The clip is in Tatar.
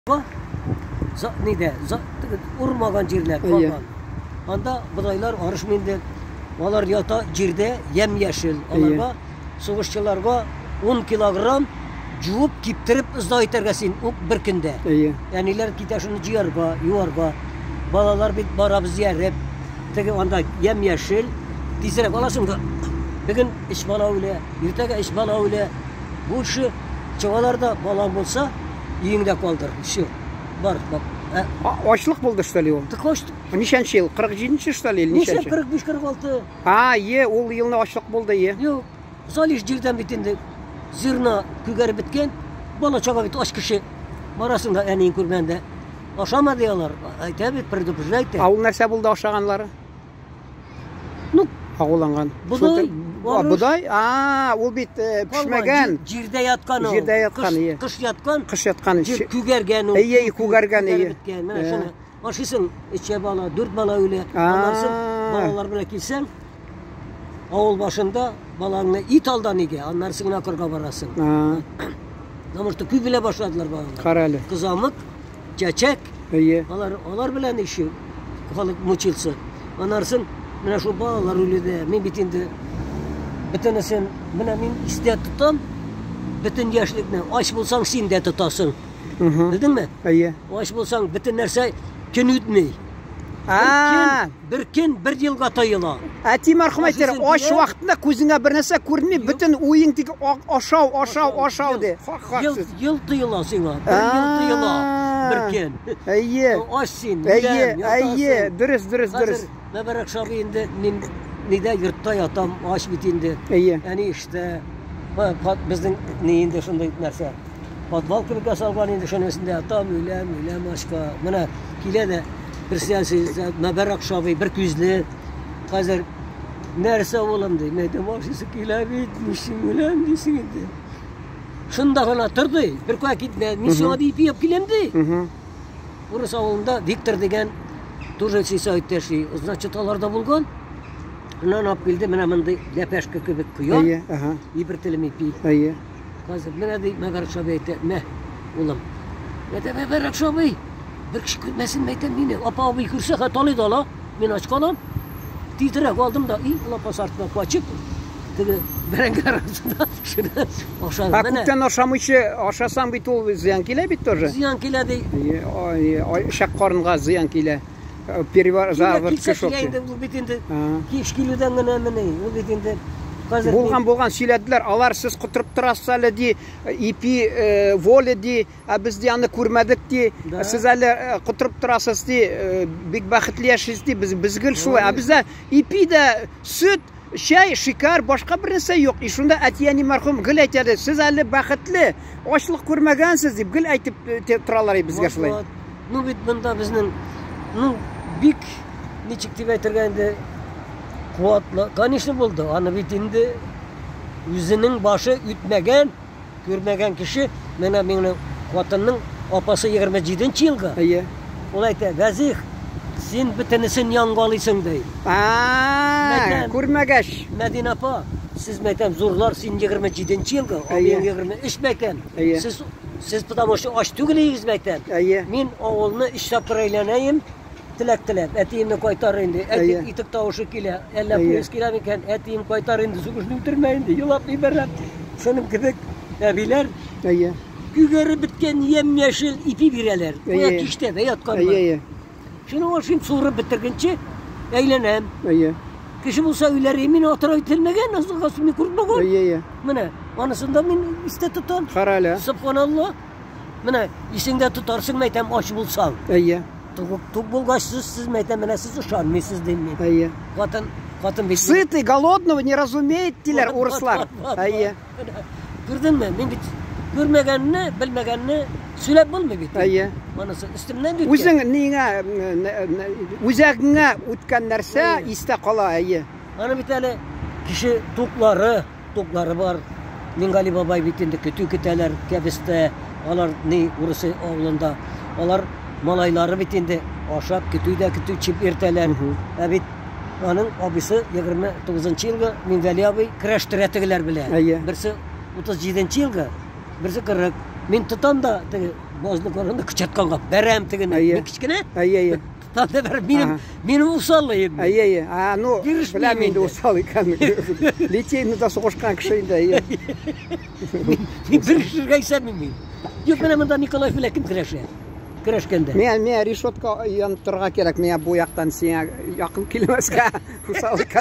Нидә, урмаган җирләр калган. Анда бодайлар арышмый инде. Алар ята җирдә ямь-яшел. Аларга сугышчыларга 10 килограмм жуып, киптереп ызда итәргә син ук бер көндә. Әниләр китә шуны җыярга, юарга. Балалар бит барабыз ияреп. Теге анда ямь-яшел. Тизрәк аласың да. Бүген өч бала үлә, иртәгә өч бала үлә. Больше чыгалар да балаң булса, өеңдә калдыр. Все. Бар, бар. Ә, ачлык булды, что ли, ул? Так ачлык. Ничәнче ел? 47-нче, что ли, или ничәнче? 45, 46. А, е, ул елны ачлык булды, е. Юк. Залиш җирдән бит инде зерна күгәреп беткән. Бала чага бит ач кеше. Барасың да әниең күргәндә. Ашама ди алар. Әйтә бит, предупреждать итә. Ә ул нәрсә булды ашаганлары? Ну, агуланган. Бодай, арыш. Бодай? А, ул бит э, пешмәгән. Җирдә яткан ул. Җирдә яткан, ие. Кыш яткан. Кыш яткан. Җир күгәргән ул. Әйе, күгәргән, ие. Менә шуны ашыйсың, өчә бала, дүрт бала үлә. Аннан соң балалар белән килсәң, авыл башында балаңны ит алдан игә, аннан соң гына кырга барасың. Потому что күп белә башладылар балалар. Кара әле. Кызамык, чәчәк. Әйе. Алар, алар белән еще халык мучился. Аннан соң менә шул балалар үлде. Мин бит инде бөтенесен менә мин истә тотам. Бөтен яшьлекне ач булсаң син дә тотасың. Белдеңме? Әйе. Ач булсаң бөтен нәрсә көн үтми. А, бер көн бер елга тоела. Әти мәрхүм әйтер, ач вакытында күзеңә бер нәрсә күренми, бөтен уең тик ашау, ашау, ашау ди. Хак, хак. Ел, ел тоела сиңа. Бер ел тоела. Бер көн. Әйе. Ач син. Әйе, әйе, дөрес, дөрес, дөрес. Мөбарәк шабый инде мин нидә йортта ятам, ач бит инде. Әйе. Әни эштә. Безнең ни инде шундый нәрсә. Подвал кебек ясалган инде, шуның эчендә ятам, үләм, үләм ачка. Менә килә дә председатель Мөбарәк шабый бер күзле. Хәзер нәрсә улым ди, мен әйтәм, ашыйсы килә бит, ничек үләм дисең инде. Шунда гына тор ди, бер кая китмә, мин сиңа ди ипи алып киләм ди. Урыс авылында Виктор дигән тоже сельсоветта эшли. Значит, алар да булган. Шуннан алып килде, менә мондый ләпәшкә кебек кыяр. Әйе, ага. И бер телем ипи. Әйе. Хәзер менә ди Мөбарәк абый әйтә, мә, улым. Әйтә, Мөбарәк абый, бер кеше күрмәсен, әйтәм мине. Апа абый күрсә, хә талый да ала. Мин ач калам. Тизрәк алдым да, и лапас артына качып, теге бәрәңге арасында шуны ашадым. Ә күптән ашамыйча ашасаң бит ул зыян килә бит тоже. Зыян килә ди. Эчәк карынга зыян килә. Перевар кишок. Инде ул бит инде кич килүдән генә мени, ул бит инде хәзер булган булган сөйләделәр. Алар сез котырып торасыз әле ди, ипи э, воля ди, ә без ди аны күрмәдек ди. Сез әле э, котырып торасыз ди, э, бик бәхетле яшисез ди. Без без гел шулай. Ә бездә ипи дә, сөт, чәй, шикәр, башка бер нәрсә юк. И шунда әти-әни мәрхүм гел әйтәде, сез әле бәхетле, ачлык күрмәгәнсез дип гел әйтеп торалар безгә шулай. Ну бит монда безнең, ну, бик, ничек дип әйтергә инде, куатлы, конечно, булды. Аны бит инде үзенең башы үтмәгән, күрмәгән кеше, менә минем хатынның апасы 27 елгы. Әйе. Ул әйтә, Вәзих, син бөтенесен яңгалыйсың, ди. А, күрмәгәч. Мәдинә апа, сез мәйтәм, зурлар, син 27 елгы, абыең 23 мәйтәм. Сез Сез потому что ач түгел идегез, мәйтәм. Әйе. Мин авылны өч тапкыр әйләнәем, теләк теләп. Әтиемне кайтар инде. Әти итек тавышы килә. Әллә поезд килә микән? Әтием кайтар инде, сугышны үтермә инде. Елап җибәрәм. Шуның кебек әбиләр. Әйе. Күгәреп беткән ямь-яшел ипи бирәләр. Әйе. Киштә дә яткан. Әйе. Шуны ашыйм, суырып бетергәнче әйләнәм. Әйе. Кеше булса өйләр мин атырау ителмәгән, азыгасы мин күрмәгән. Әйе, әйе. Менә анысын да мин истә тотам. Кара әле. Субханалла. Менә исеңдә тотарсың, мәйтәм, ач булсаң. Әйе. Тук, тук булгач сез, сез мәйтәм, менә сез ышанмыйсыз дим мин. Әйе. Хатын, хатын бит. Сытый голодного не разумеет, диләр урыслар. Әйе. Күрдеңме? Мин бит күрмәгәнне, белмәгәнне сөйләп булмый бит. Әйе. Монысы өстемнән үткән. Үзең ниңә, үзәгеңә үткән нәрсә истә кала, әйе. Аны бит әле кеше туклары, туклары бар. Мингали бабай бит инде көтү көтәләр кәбестә, алар ни урысы авылында. Алар малайлары бит инде ашап көтү дә көтү чип иртәләр. Ә бит Аның абыйсы 29 елгы Мингали абый көрәштерә тегеләр белән. Әйе. Берсе 37 елгы, берсе 40. Мин тотам да теге Базны караганда кычытканга бәрәм тегене. Әйе. Мин кечкенә. Әйе, әйе. Тотам да бәрәм. Минем, Ага. минем усаллыем. Әйе, әйе. А, ну, Бирешмим беләм инде инде. усал икән. Литейныйда сугышкан кеше инде, әйе. Мин бирешергә исәпмим мин. Юк, менә монда Николаев белән кем көрәшә? Көрәшкәндә. Миңа, миңа решетка янып торырга кирәк, миңа бу яктан сиңа якын килмәскә. Усал икән.